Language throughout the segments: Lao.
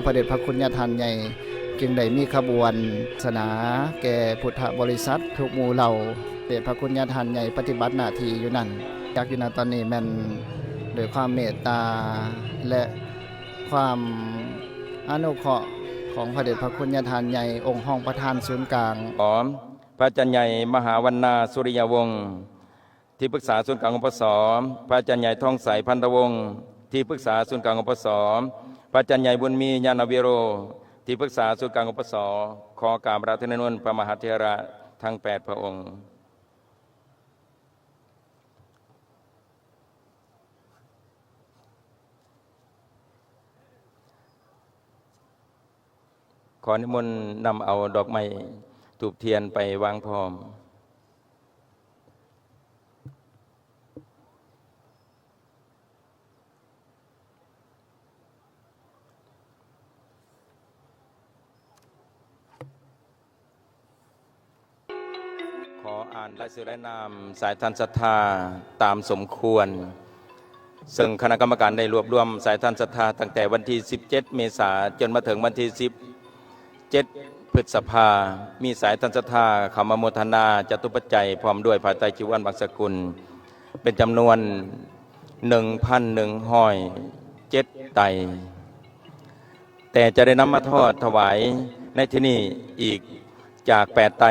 ພະເດດພະຄຸນຍາທ່ານໃຫຍ່ຈຶ່ງໄດ້ມີຂະບວນສະໜາແກ່ພຸດທະບໍລິສັດທຸກໝູ່ເຫຼົ່າ ເດດພະຄຸນຍາທ່ານໃຫຍ່ປະຕິບັດໜ້າທີ່ຢູ່ນັ້ນ. ຈັກຢູ່ນະຕອນນີ້ແມ່ນດ້ວຍຄວາມເມດຕາ ແລະ ຄວາມອະນຸເຄາະຂອງພະເດດພະຄຸນຍາທ່ານໃຫຍ່ ອົງຮອງປະທານສູນກາງ ຂອງພະອາຈານໃຫຍ່ມະຫາວັນນາ ສຸລິຍະວົງ ທີ່ປຶກສາສູນກາງ ອປສ, ພະອາຈານໃຫຍ່ ທອງໃສ ພັນທະວົງ ທີ່ປຶກສາສູນກາງ ອປສ, ພະອາຈານໃຫຍ່ ບຸນມີ ຍານະວິໂຣ ທີ່ປຶກສາສູນກາງ ອປສ, ຂໍກາບອາລາທະນານຸນພະມະຫາເຖລະທັງແປດພະອົງ. ຂໍນິມົນນຳເອົາດອກໄມ້ທູບທຽນໄປວາງພ້ອມ. ຂໍອ່ານລາຍຊື່ລາຍນາມສາຍທ່ານສັດທາຕາມສົມຄວນ, ເຊິ່ງຄະນະກຳມະການໄດ້ລວບລວມສາຍທ່ານສັດທາຕັ້ງແຕ່ວັນທີສິບເຈັດເມສາ ຈົນມາເຖິງວັນທີສິບເຈັດພຶດສະພາ, ມີສາຍທ່ານສັດທາເຂົ້າມາໂມທະນາຈະຕຸປັດໄຈ ພ້ອມດ້ວຍຜ້າໄຕຈີວອນບັງສະກຸນ ເປັນຈຳນວນໜຶ່ງພັນໜຶ່ງຮ້ອຍເຈັດໄຕ. ແຕ່ຈະໄດ້ນຳມາທອດຖວາຍໃນທີ່ນີ້ອີກຈາກແປດໄຕ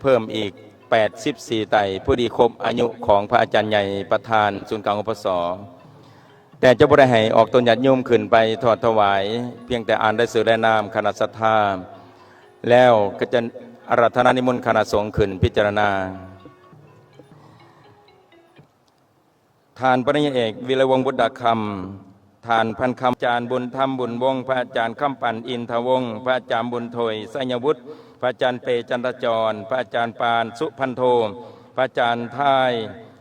ເພີ່ມອີກແປດສິບສີ່ໄຕ ພໍດີຄົບອາຍຸຂອງພະອາຈານໃຫຍ່ປະທານສູນກາງ ອປສ, ແຕ່ຈະບໍ່ໄດ້ໃຫ້ອອກຕົນຍາດໂຍມຂຶ້ນໄປທອດຖວາຍ, ພຽງແຕ່ອ່ານລາຍຊື່ລາຍນາມຄະນະສັດທາ ແລ້ວກໍຈະອາລາທະນານິມົນຄະນະສົງຂຶ້ນພິຈາລະນາ. ທ່ານປະລິນຍາເອກ ວິໄລວົງ ບຸດດາຄຳ, ທ່ານພັນຄຳ, ອາຈານບຸນທຳ ບຸນວົງ, ພະອາຈານຄຳປັນ ອິນທະວົງ, ພະອາຈານບຸນໂທຍ ໄຊຍະວຸດ, ພະອາຈານເປ ຈັນທະຈອນ, ພະອາຈານປານ ສຸພັນໂທ, ພະອາຈານທ້າຍ,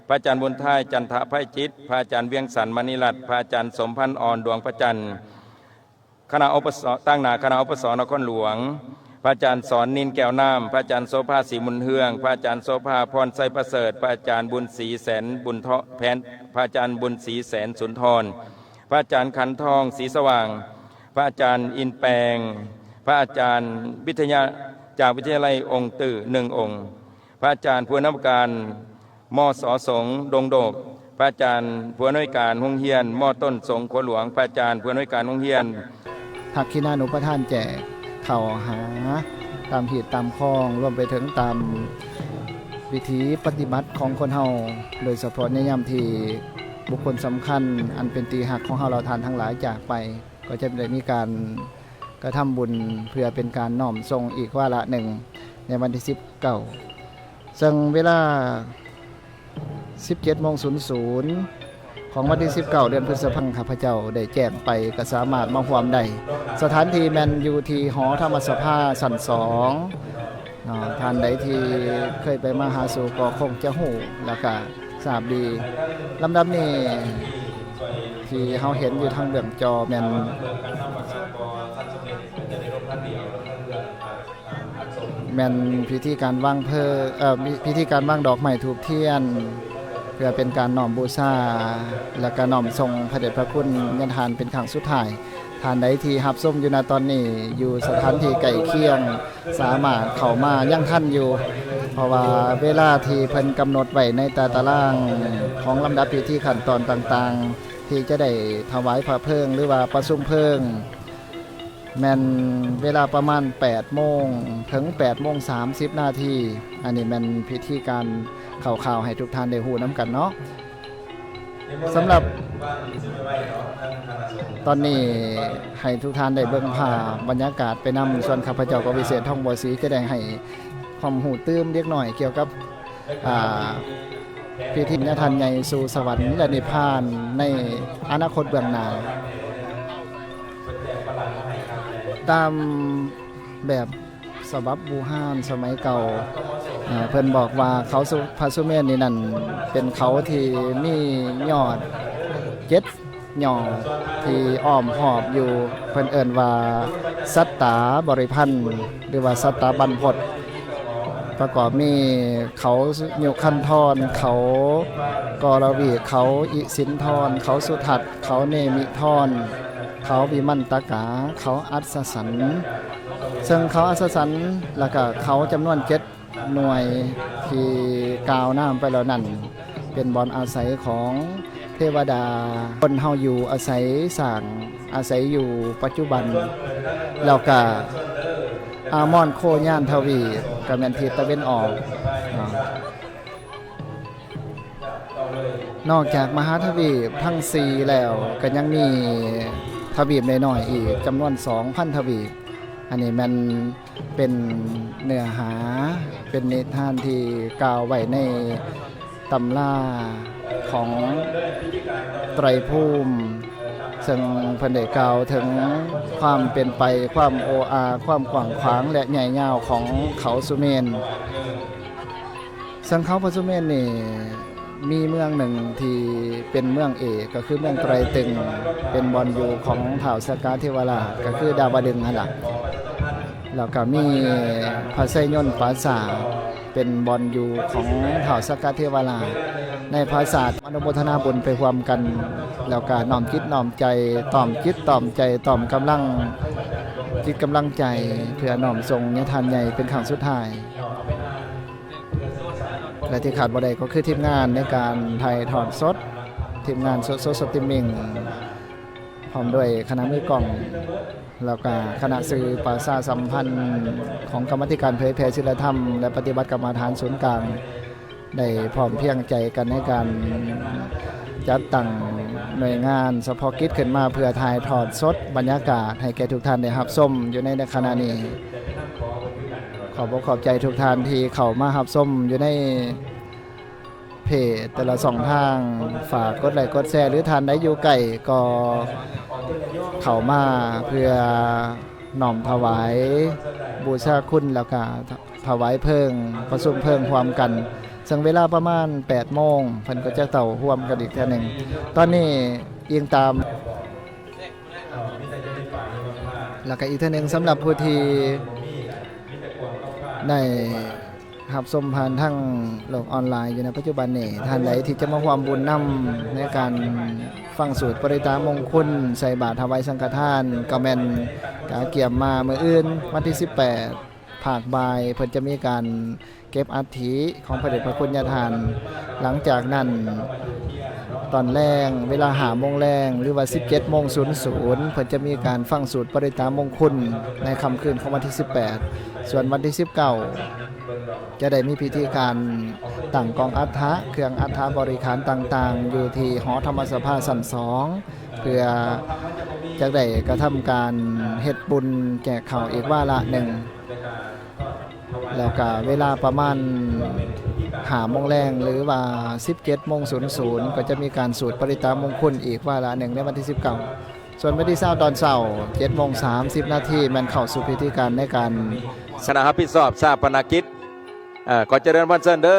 ພະອາຈານບຸນທ້າຍ ຈັນທະໄພຈິດ, ພະອາຈານວຽງສັນ ມະນີລັດ, ພະອາຈານສົມພັນ ອ່ອນດວງພະຈັນ, ຄະນະ ອປສ, ຕາງໜ້າຄະນະ ອປສ ນະຄອນຫຼວງ, ພະອາຈານສອນ ນິນແກ້ວນາມ, ພະອາຈານໂສພາ ສີບຸນເຮືອງ, ພະອາຈານໂສພາ ພອນໄຊປະເສີດ, ພະອາຈານບຸນສີ ແສນບຸນທອງ ແຜນ, ພະອາຈານບຸນສີ ແສນສຸນທອນ, ພະອາຈານຂັນທອງ ສີສະຫວ່າງ, ພະອາຈານອິນແປງ, ພະອາຈານວິທະຍາ ຈາກວິທະຍາໄລອົງຕື້ໜຶ່ງອົງ, ພະອາຈານຜູ້ອຳນວຍການ ມສ ສົງດົງໂດກ, ພະອາຈານຜູ້ອຳນວຍການໂຮງຮຽນ ມ ຕົ້ນສົງຂົວຫຼວງ, ພະອາຈານຜູ້ອຳນວຍການໂຮງຮຽນ ທັກຂິນານຸປະທານແຈກເຂົ້າຫາຕາມຮີດຕາມຄອງ, ລວມໄປເຖິງຕາມວິຖີປະຕິບັດຂອງຄົນເຮົາ, ໂດຍສະເພາະໃນຍາມທີ່ບຸກຄົນສຳຄັນອັນເປັນທີ່ຮັກຂອງເຮົາເຫຼົ່າທ່ານທັງຫຼາຍຈາກໄປ, ກໍຈະໄດ້ມີການ ກະທຳບຸນເພື່ອເປັນການນ້ອມສົ່ງອີກວາລະໜຶ່ງໃນວັນທີສິບເກົ້າ ເຊິ່ງເວລາສິບເຈັດໂມງສູນສູນຂອງວັນທີສິບເກົ້າ ເດືອນພຶດສະພາ ຂ້າພະເຈົ້າໄດ້ແຈ້ງໄປ ກະສາມາດມາຮ່ວມໄດ້. ສະຖານທີ່ແມ່ນຢູ່ທີ່ຫໍທຳມະສະພາຊັ້ນສອງເນາະ, ທ່ານໃດທີ່ເຄີຍໄປມາຫາສູ່ກໍຄົງຈະຮູ້ ແລ້ວກະ ຊາບດີ. ລຳດັບນີ້ທີ່ເຮົາເຫັນຢູ່ທາງເບື້ອງຈໍແມ່ນ ແມ່ນພິທີການວາງເພີງ ເອີ ພິ ພິທີການວາງດອກໄມ້ທູບທຽນ ເພື່ອເປັນການນ້ອມບູຊາ ແລະກະນ້ອມສົ່ງພະເດດພະຄຸນຍາທ່ານເປັນຄັ້ງສຸດທ້າຍ. ທ່ານໃດທີ່ຮັບຊົມຢູ່ນະຕອນນີ້ ຢູ່ສະຖານທີ່ໃກ້ຄຽງ ສາມາດເຂົ້າມາຍັງທັນຢູ່ ເພາະວ່າເວລາທີ່ເພິ່ນກຳນົດໄວ້ໃນຕາຕະລາງຂອງລຳດັບພິທີຂັ້ນຕອນຕ່າງໆ ທີ່ຈະໄດ້ຖວາຍພະເພີງ ຫຼືວ່າປະຊຸມເພີງ ແມ່ນເວລາປະມານແປດໂມງເຖິງແປດໂມງສາມສິບນາທີ. ອັນນີ້ແມ່ນພິທີການຄ່າວໆໃຫ້ທຸກທ່ານໄດ້ຮູ້ນຳກັນເນາະ. ສຳລັບຕອນນີ້ໃຫ້ທຸກທ່ານໄດ້ເບິ່ງພາບບັນຍາກາດໄປນຳ, ສ່ວນຂ້າພະເຈົ້າກໍວິເສດ ທອງບົວສີ ຈະໄດ້ໃຫ້ຄວາມຮູ້ຕື່ມເລັກນ້ອຍກ່ຽວກັບ ອ່າ ພິທີຍາທ່ານໃຫຍ່ສູ່ສະຫວັນ ແລະ ນິບພານໃນອະນາຄົດເບື້ອງໜ້າ. ຕາມແບບ ສະບັບບູຮານສະໄໝເກົ່າ ເອີ ເພິ່ນບອກວ່າເຂົາສຸ ພະສຸເມນນີ້ນັ້ນ ເປັນເຂົາທີ່ມີຍອດເຈັດຍອດທີ່ອ້ອມຮອບຢູ່ ເພິ່ນເອີ້ນວ່າສັດຕາບໍລິພັນ ຫຼືວ່າສັດຕາບັນພົດ ປະກອບມີເຂົາຍຸຄັນທອນ, ເຂົາກໍລະວີ, ເຂົາອິສິນທອນ, ເຂົາສຸທັດ, ເຂົາເນມິທອນ. ເຂົາວິມັນຕະກາ, ເຂົາອັດສະສັນ, ເຊິ່ງເຂົາອັດສະສັນ ແລ້ວກະເຂົາຈຳນວນເຈັດໜ່ວຍທີ່ກ່າວນາມໄປແລ້ວນັ້ນ ເປັນບ່ອນອາໄສຂອງເທວະດາ, ຄົນເຮົາຢູ່ອາໄສ, ສ້າງອາໄສຢູ່ປັດຈຸບັນ, ແລ້ວກະອາມອນໂຄຍານທະວີບ ກໍແມ່ນທິດຕາເວັນອອກເນາະ. ນອກຈາກມະຫາທະວີບທັງສີ່ແລ້ວ ກໍຍັງມີທະວີບນ້ອຍໆອີກຈຳນວນສອງພັນທະວີບ. ອັນນີ້ແມ່ນເປັນເນື້ອຫາ, ເປັນນິທານທີ່ກ່າວໄວ້ໃນຕຳລາຂອງໄຕຣພູມ, ເຊິ່ງເພິ່ນໄດ້ກ່າວເຖິງຄວາມເປັນໄປ, ຄວາມໂອອາ, ຄວາມກວ້າງຂວາງ ແລະ ໃຫຍ່ຍາວຂອງເຂົາສຸເມນ. ເຊິ່ງເຂົາພະສຸເມນນີ້ ມີເມືອງໜຶ່ງທີ່ເປັນເມືອງເອກ ກໍຄືເມືອງໄຕຣຕຶງ ເປັນບ່ອນຢູ່ຂອງທ້າວສັກກະເທວະລາດ ກໍຄືດາວະດຶງຫັ້ນລະ. ແລ້ວກໍມີພະໄຊຍົນປາສາດ ເປັນບ່ອນຢູ່ຂອງທ້າວສັກກະເທວະລາດ ໃນຜາສາດ. ອະນຸໂມທະນາບຸນໄປຮ່ວມກັນ ແລ້ວກໍນ້ອມຈິດນ້ອມໃຈ, ຕ້ອມຈິດຕ້ອມໃຈ, ຕ້ອມກຳລັງຈິດກຳລັງໃຈ ເພື່ອນ້ອມສົ່ງຍາທ່ານໃຫຍ່ເປັນຄັ້ງສຸດທ້າຍ. ແລະ ທີ່ຂາດບໍ່ໄດ້ກໍຄືທີມງານໃນການຖ່າຍທອດສົດ, ທີມງານໂຊ ໂຊສະຕຣີມມິງ ພ້ອມດ້ວຍຄະນະມືກ້ອງ ແລ້ວກະຄະນະສື່ປະຊາສຳພັນຂອງກຳມາທິການເຜີຍແຜ່ສິນລະທຳ ແລະ ປະຕິບັດກຳມະຖານສູນກາງ ໄດ້ພ້ອມພຽງໃຈກັນໃນການຈັດຕັ້ງໜ່ວຍງານສະເພາະກິດຂຶ້ນມາ ເພື່ອຖ່າຍທອດສົດບັນຍາກາດໃຫ້ແກ່ທຸກທ່ານໄດ້ຮັບຊົມຢູ່ໃນ ໃນຂະນະນີ້. ຂອບອົກຂອບໃຈທຸກທ່ານທີ່ເຂົ້າມາຮັບຊົມຢູ່ໃນເພຈແຕ່ລະຊ່ອງທາງ. ຝາກກົດໄລກົດແຊ ຫຼື ທ່ານໃດຢູ່ໃກ້ກໍເຂົ້າມາເພື່ອນ້ອມຖວາຍບູຊາຄຸນ ແລ້ວກະຖວາຍເພີງ, ປະຊຸມເພີງຮ່ວມກັນ. ເຊິ່ງເວລາປະມານແປດໂມງ ເພິ່ນກໍຈະເຕົ້າຮ່ວມກັນອີກເທື່ອໜຶ່ງ. ຕອນນີ້ອີງຕາມ ແລ້ວກໍອີກເທື່ອໜຶ່ງ ສຳລັບຜູ້ທີ່ໄດ້ຮັບຊົມຜ່ານທາງໂລກອອນລາຍຢູ່ໃນປັດຈຸບັນນີ້, ທ່ານໃດທີ່ຈະມາຮ່ວມບຸນນຳໃນການຟັງສູດປະລິຕະມຸງຄຸນ ໃສ່ບາດຖວາຍສັງຄະທານ ກໍແມ່ນກະກຽມມາມື້ອື່ນ ວັນທີສິບແປດ ພາກບ່າຍ ເພິ່ນຈະມີການ ເກັບອັດຖິຂອງພະເດດພະຄຸນຍາທ່ານ. ຫຼັງຈາກນັ້ນ ຕອນແລງ ເວລາຫ້າໂມງແລງ ຫຼືວ່າສິບເຈັດໂມງສູນສູນ ເພິ່ນຈະມີການຟັງສູດປະລິຕະມຸງຄຸນໃນຄ່ຳຄືນຂອງວັນທີສິບແປດ. ສ່ວນວັນທີສິບເກົ້າ ຈະໄດ້ມີພິທີການຕັ້ງກອງອັດຖະ, ເຄື່ອງອັດຖະບໍລິຂານຕ່າງໆ ຢູ່ທີ່ຫໍທຳມະສະພາຊັ້ນສອງ ເພື່ອຈະໄດ້ກະທຳການເຮັດບຸນແຈກເຂົ້າອີກວາລະໜຶ່ງ. ແລ້ວກະເວລາປະມານຫ້າໂມງແລງ ຫຼືວ່າສິບເຈັດໂມງສູນສູນ ກໍຈະມີການສູດປະລິຕະມຸງຄຸນອີກວາລະໜຶ່ງໃນວັນທີສິບເກົ້າ. ສ່ວນວັນທີຊາວຕອນເຊົ້າ ເຈັດໂມງສາມສິບນາທີ ແມ່ນເຂົ້າສູ່ພິທີການໃນການ ຄະນະຮັບຜິດຊອບຊາປະນະກິດ. ເອີ ຂໍຈະເລີນພອນເຊີນເດີ.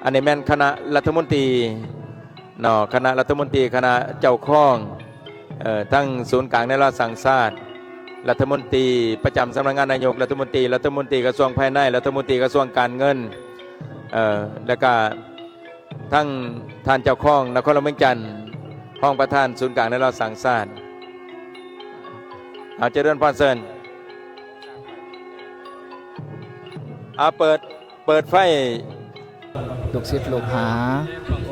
ອັນນີ້ແມ່ນຄະນະລັດຖະມົນຕີເນາະ, ຄະນະລັດຖະມົນຕີ, ຄະນະເຈົ້າຄອງ ເອີ ທັງສູນກາງແນວລາວສ້າງຊາດ, ລັດຖະມົນຕີປະຈຳສຳນັກງານນາຍົກລັດຖະມົນຕີ, ລັດຖະມົນຕີກະຊວງພາຍໃນ, ລັດຖະມົນຕີກະຊວງການເງິນ, ເອີ ແລ້ວກະທັງທ່ານເຈົ້າຄອງນະຄອນຫຼວງວຽງຈັນ, ຮອງປະທານສູນກາງແນວລາວສ້າງຊາດ. ເອົາ ຈະເລີນພອນເຊີນ. ເອົາ ເປີດ ເປີດໄຟ. ລູກສິດລູກຫາ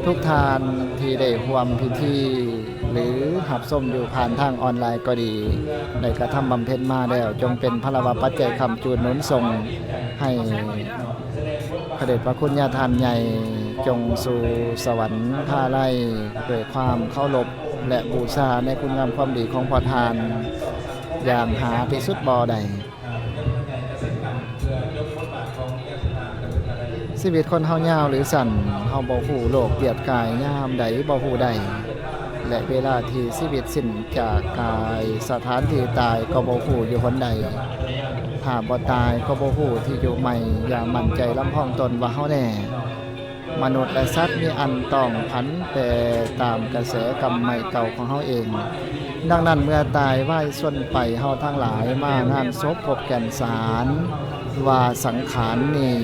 ທຸກທ່ານທີ່ໄດ້ຮ່ວມພິທີ ຫຼື ຮັບຊົມຢູ່ຜ່ານທາງອອນລາຍກໍດີ, ໄດ້ກະທຳບຳເພັນມາແລ້ວ, ຈົ່ງເປັນພະລະວະປັດໄຈຄ້ຳຈູນໜູນສົ່ງໃຫ້ພະເດດພະຄຸນຍາທ່ານໃຫຍ່ ຈົ່ງສູ່ສະຫວັນຄາໄລ ດ້ວຍຄວາມເຄົາລົບ ແລະ ບູຊາໃນຄຸນງາມຄວາມດີຂອງພະທ່ານຢ່າງຫາທີ່ສຸດບໍ່ໄດ້. ຊີວິດຄົນເຮົາຍາວຫຼືສັ້ນ, ເຮົາບໍ່ຮູ້ໂລກວຽດກາຍຍາມໃດບໍ່ຮູ້ໄດ້ ແລະ ເວລາທີ່ຊີວິດສິ້ນຈາກກາຍ, ສະຖານທີ່ຕາຍກໍບໍ່ຮູ້ຢູ່ຫົນໃດ, ຖ້າບໍ່ຕາຍກໍບໍ່ຮູ້ທີ່ຢູ່ໃໝ່. ຢ່າໝັ້ນໃຈລຳພອງຕົນວ່າເຮົາແນ່. ມະນຸດ ແລະ ສັດມີອັນຕ້ອງຜັນແປຕາມກະແສກຳໄໝເກົ່າຂອງເຮົາເອງ. ດັ່ງນັ້ນ ເມື່ອຕາຍວາຍຊົນໄປ, ເຮົາທັງຫຼາຍມາງານສົບພົບແກ່ນສານວ່າສັງຂານນີ້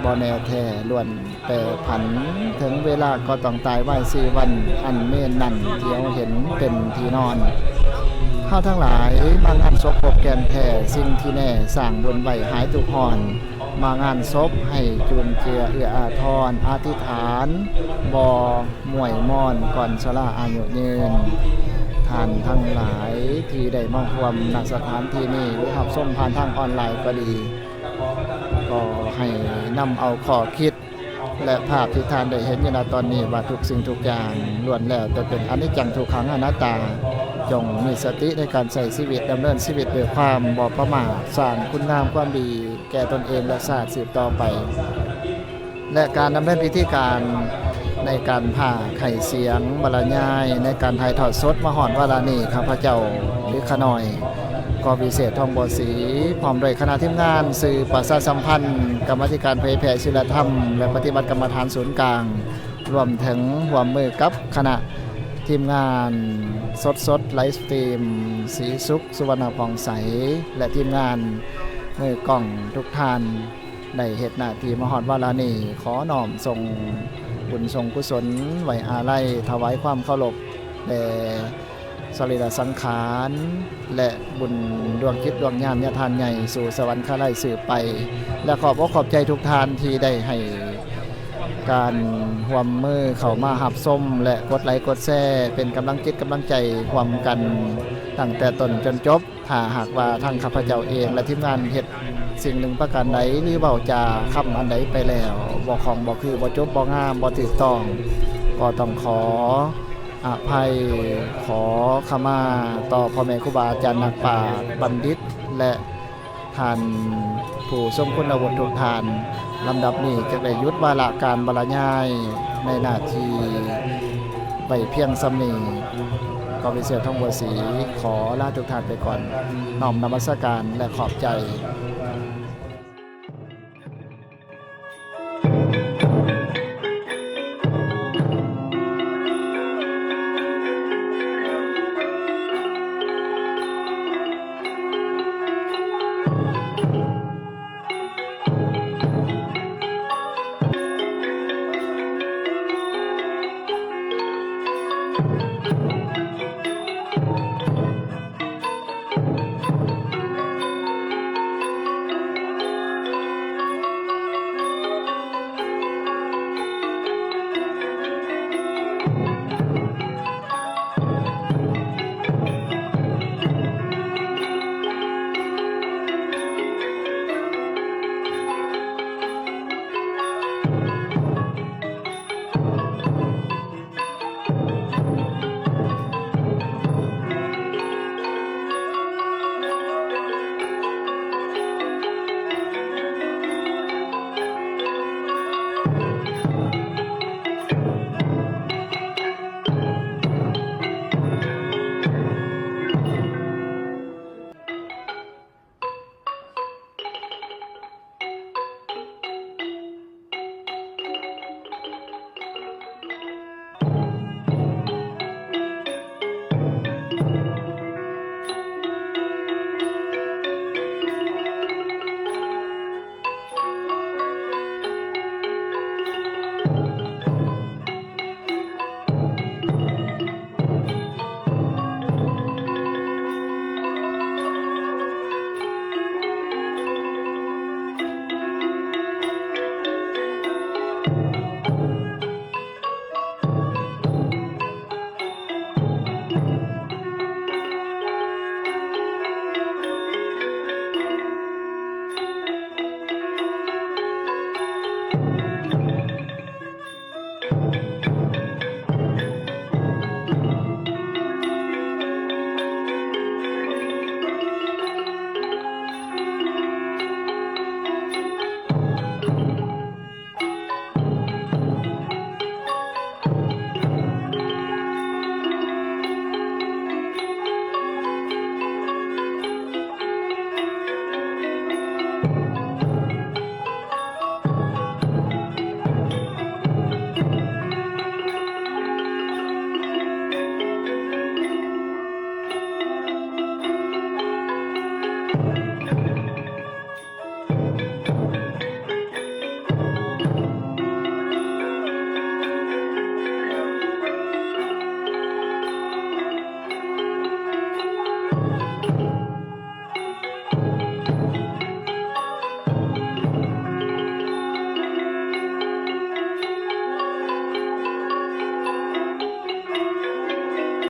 ບໍ່ແນ່ແທ້, ລ້ວນແປຜັນ. ເຖິງເວລາກໍຕ້ອງຕາຍວາຍສີ່ວັນ, ອັນເມນນັ້ນທີ່ເຮົາເຫັນເປັນທີ່ນອນ. ເຮົາທັງຫຼາຍມາງານສົບພົບແກ່ນແທ້ ສິ່ງທີ່ແນ່ສ້າງບຸນໄວ້ຫາຍທຸກຮ້ອນ ມາງານສົບໃຫ້ຈຸນເຈືອເອື້ອອາທອນ ອະທິຖານ ບໍ່ມວຍມອນກ່ອນຊະລາອາຍຸຍືນ. ທ່ານທັງຫຼາຍທີ່ໄດ້ມາຮ່ວມ ນະ ສະຖານທີ່ນີ້ ຫຼື ຮັບຊົມຜ່ານທາງອອນລາຍກໍດີ ກໍໃຫ້ນຳເອົາຂໍ້ຄິດ ແລະ ພາບທີ່ທ່ານໄດ້ເຫັນຢູ່ນະຕອນນີ້ວ່າ ທຸກສິ່ງທຸກຢ່າງລ້ວນແລ້ວແຕ່ເປັນອະນິດຈັງ ທຸກຂັງ ອະນັດຕາ. ຈົ່ງມີສະຕິໃນການໃຊ້ຊີວິດ, ດຳເນີນຊີວິດດ້ວຍຄວາມບໍ່ປະໝາດ, ສ້າງຄຸນງາມຄວາມດີແກ່ຕົນເອງ ແລະ ຊາດສືບຕໍ່ໄປ. ແລະ ການດຳເນີນພິທີການໃນການພາກໃຫ້ສຽງບັນລະຍາຍ ໃນການຖ່າຍທອດສົດມາຮອດວາລະນີ້ ຂ້າພະເຈົ້າ ຫຼື ຂ້ານ້ອຍ ກໍວິເສດ ທອງບົວສີ ພ້ອມດ້ວຍຄະນະທີມງານສື່ປະຊາສຳພັນ, ກຳມາທິການເຜີຍແຜ່ສີລະທຳ ແລະ ປະຕິບັດກຳມະຖານສູນກາງ, ລວມເຖິງຮ່ວມມືກັບຄະນະທີມງານສົດໆ ໄລສະຕຣີມ ສີສຸກ ສຸວັນນະຜ່ອງໃສ ແລະ ທີມງານມືກ້ອງທຸກທ່ານ ໄດ້ເຮັດໜ້າທີ່ມາຮອດວາລະນີ້ ຂໍນ້ອມສົ່ງບຸນສົ່ງກຸສົນ ໄວ້ອາໄລ ຖວາຍຄວາມເຄົາລົບແດ່ສະລີລະສັງຂານ ແລະ ບຸນດວງຈິດດວງຍານຍາທານໃຫຍ່ສູ່ສະຫວັນຄາໄລສືບໄປ ແລະ ຂອບອົກຂອບໃຈທຸກທ່ານທີ່ໄດ້ໃຫ້ການຮ່ວມມືເຂົ້າມາຮັບຊົມ ແລະ ກົດໄລກົດແຊ ເປັນກຳລັງຈິດກຳລັງໃຈຮ່ວມກັນຕັ້ງແຕ່ຕົ້ນຈົນຈົບ. ຖ້າຫາກວ່າທາງຂ້າພະເຈົ້າເອງ ແລະ ທີມງານເຮັດສິ່ງໜຶ່ງປະການໃດ ຫຼື ເວົ້າຈາຄຳອັນໃດໄປແລ້ວ ບໍ່ຄ່ອງ ບໍ່ຄື ບໍ່ຈົບ ບໍ່ງາມ ບໍ່ຖືກຕ້ອງ ກໍຕ້ອງຂໍອະໄພ ຂໍຂະມາຕໍ່ພໍ່ແມ່ຄູບາອາຈານນັກປາດບັນດິດ ແລະ ທ່ານຜູ້ຊົງຄຸນວຸດທຸກທ່ານ. ລຳດັບນີ້ຈະໄດ້ຢຸດວາລະການບັນລະຍາຍໃນໜ້າທີ່ໄວ້ພຽງສ່ຳນີ້. ກໍວິເສດ ທອງບົວສີ ຂໍລາທຸກທ່ານໄປກ່ອນ. ນ້ອມນະມັດສະການ ແລະ ຂອບໃຈ.